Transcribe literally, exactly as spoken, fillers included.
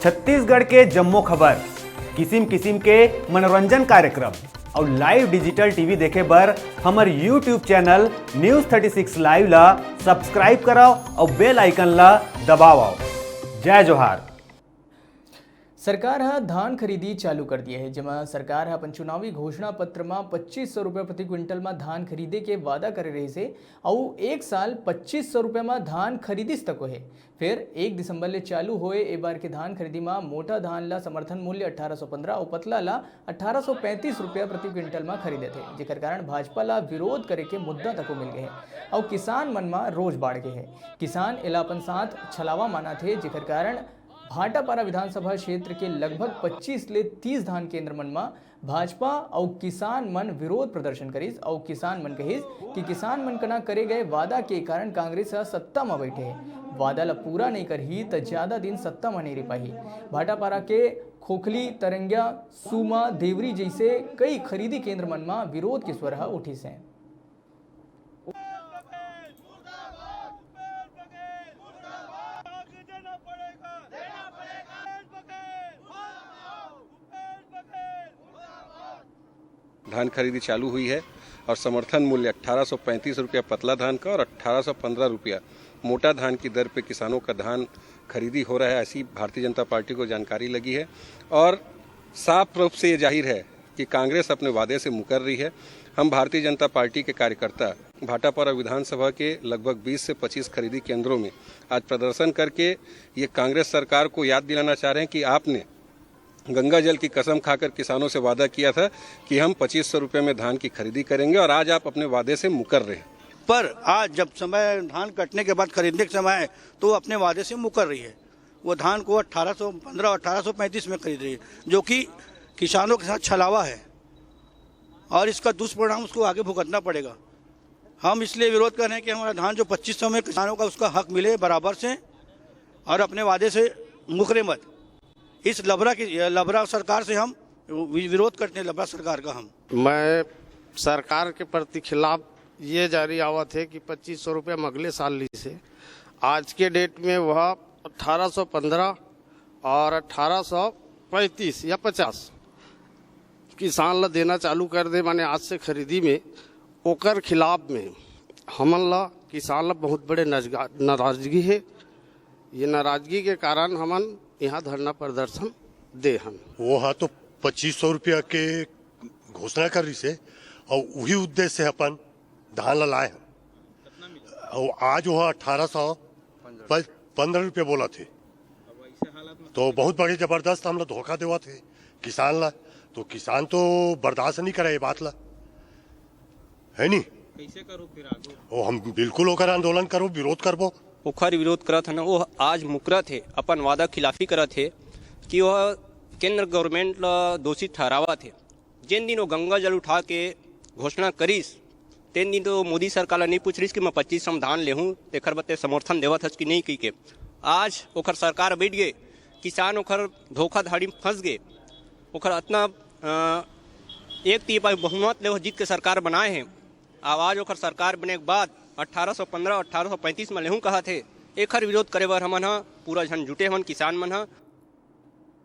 छत्तीसगढ़ के जम्मो खबर, किसिम किसिम के मनोरंजन कार्यक्रम अउ live digital T V देखे बर हमर YouTube channel News thirty six Live ला subscribe करव अउ bell icon ला दबावव। जय जोहार। सरकार ह धान खरीदी चालू कर दिए हे, जेमा सरकार ह अपन चुनावी घोषणा पत्र म पच्चीस सौ रुपया प्रति क्विंटल म धान खरीदे के वादा करे रहिस हे, अउ एक साल पच्चीस सौ रुपया म धान खरीदिस तको हे। फेर एक दिसंबर ले चालू होए ए बार के धान खरीदी म मोटा धान ला समर्थन मूल्य अट्ठारह सौ पन्द्रह अउ पतला ला अट्ठारह सौ पैंतीस रुपया प्रति क्विंटल म खरीदे थे, जेकर कारण भाजपा ला विरोध करे के मुद्दा तको मिल गए हे अउ किसान मन म रोष बाढ़ गए हे। किसान एला अपन साथ छलावा मानत हे, जेकर कारण भाटापारा विधानसभा क्षेत्र के लगभग पच्चीस ले तीस धान केंद्र मन म भाजपा अउ किसान मन विरोध प्रदर्शन करिस अउ किसान मन कहिस कि किसान मन कना करे गए वादा के कारण कांग्रेस ह सत्ता म बइठे हे। वादा ल पूरा नइ करही त ज्यादा दिन सत्ता म नइ रह पाही। भाटापारा के खोखली, तरंगिया, सूमा, देवरी जइसे कई खरीदी केंद्र मन म विरोध के स्वर ह उठिस हे। धान खरीदी चालू हुई है और समर्थन मूल्य अठारह सौ पैंतीस रुपया पतला धान का और अठारह सौ पन्द्रह रुपया मोटा धान की दर पे किसानों का धान खरीदी हो रहा है, ऐसी भारतीय जनता पार्टी को जानकारी लगी है। और साफ रूप से ये जाहिर है कि कांग्रेस अपने वादे से मुकर रही है। हम भारतीय जनता पार्टी के कार्यकर्ता भाटापारा विधानसभा के लगभग बीस से पच्चीस खरीदी केंद्रों में आज प्रदर्शन करके ये कांग्रेस सरकार को याद दिलाना चाह रहे हैं कि आपने गंगा जल की कसम खाकर किसानों से वादा किया था कि हम पच्चीस सौ रुपये में धान की खरीदी करेंगे और आज आप अपने वादे से मुकर रहे हैं। पर आज जब समय धान कटने के बाद खरीदने के समय है तो वो अपने वादे से मुकर रही है। वो धान को अठारह सौ पन्द्रह, अठारह सौ पैंतीस में खरीद रही है, जो कि किसानों के साथ छलावा है और इसका दुष्परिणाम उसको आगे भुगतना पड़ेगा। हम इसलिए विरोध कर रहे हैं कि हमारा धान जो पच्चीस सौ में किसानों का उसका हक मिले बराबर से और अपने वादे से मुकरे मत। इस लबरा की लबरा सरकार से हम वि- विरोध करते हैं, लबरा सरकार का हम। मैं सरकार के प्रति खिलाफ ये जारी आवत है कि पच्चीस सौ रुपया में अगले साल ली से आज के डेट में वह अठारह सौ पन्द्रह और अठारह सौ पैंतीस या पचास किसान ला देना चालू कर दे, माने आज से खरीदी में, ओकर खिलाफ में हमन ला किसान ला बहुत बड़े नजगा- नाराजगी है। ये नाराजगी के कारण हमन यहाँ धरना प्रदर्शन दे हन। वो हा तो पच्चीस सौ रुपया के घोषणा कर रही से और वही उद्देश्य से अपन धान ला लाए हन। और आज वो अठारह सौ पन्द्रह रुपया बोला थे, तो बहुत बड़े जबरदस्त हम लोग धोखा देवा थे किसान ला। तो किसान तो बर्दाश्त नहीं करे ये बात ला, है नी? कैसे करो फिर आगे? वो हम बिल्कुल ओकर आंदोलन करो, विरोध करबो। ओखर विरोध करत है ना, वो आज मुकरत है, अपन वादा खिलाफी करत है कि वह केंद्र गवर्नमेंट ला दोषी ठहरावत है। जेन दिन वो गंगा जल उठा के घोषणा करिस, तेन दिन तो मोदी सरकार ला नहीं पूछ रहिस कि मैं पच्चीस सौ धान लेहूँ, तेखर बर ते समर्थन देवत हस कि नहीं कहि के। आज ओखर सरकार बैठ गए, किसान ओखर धोखाधड़ी में फंस गए। ओखर अतना अ, एक तिहाई बहुमत ले वो जीत के सरकार बनाए हैं। अब आज ओखर सरकार बने के बाद अठारह सौ पन्द्रह, अठारह सौ पैंतीस में लेहूँ कहा थे, एखर विरोध करे बर हमन ह पूरा झन जुटे हवन किसान मन ह।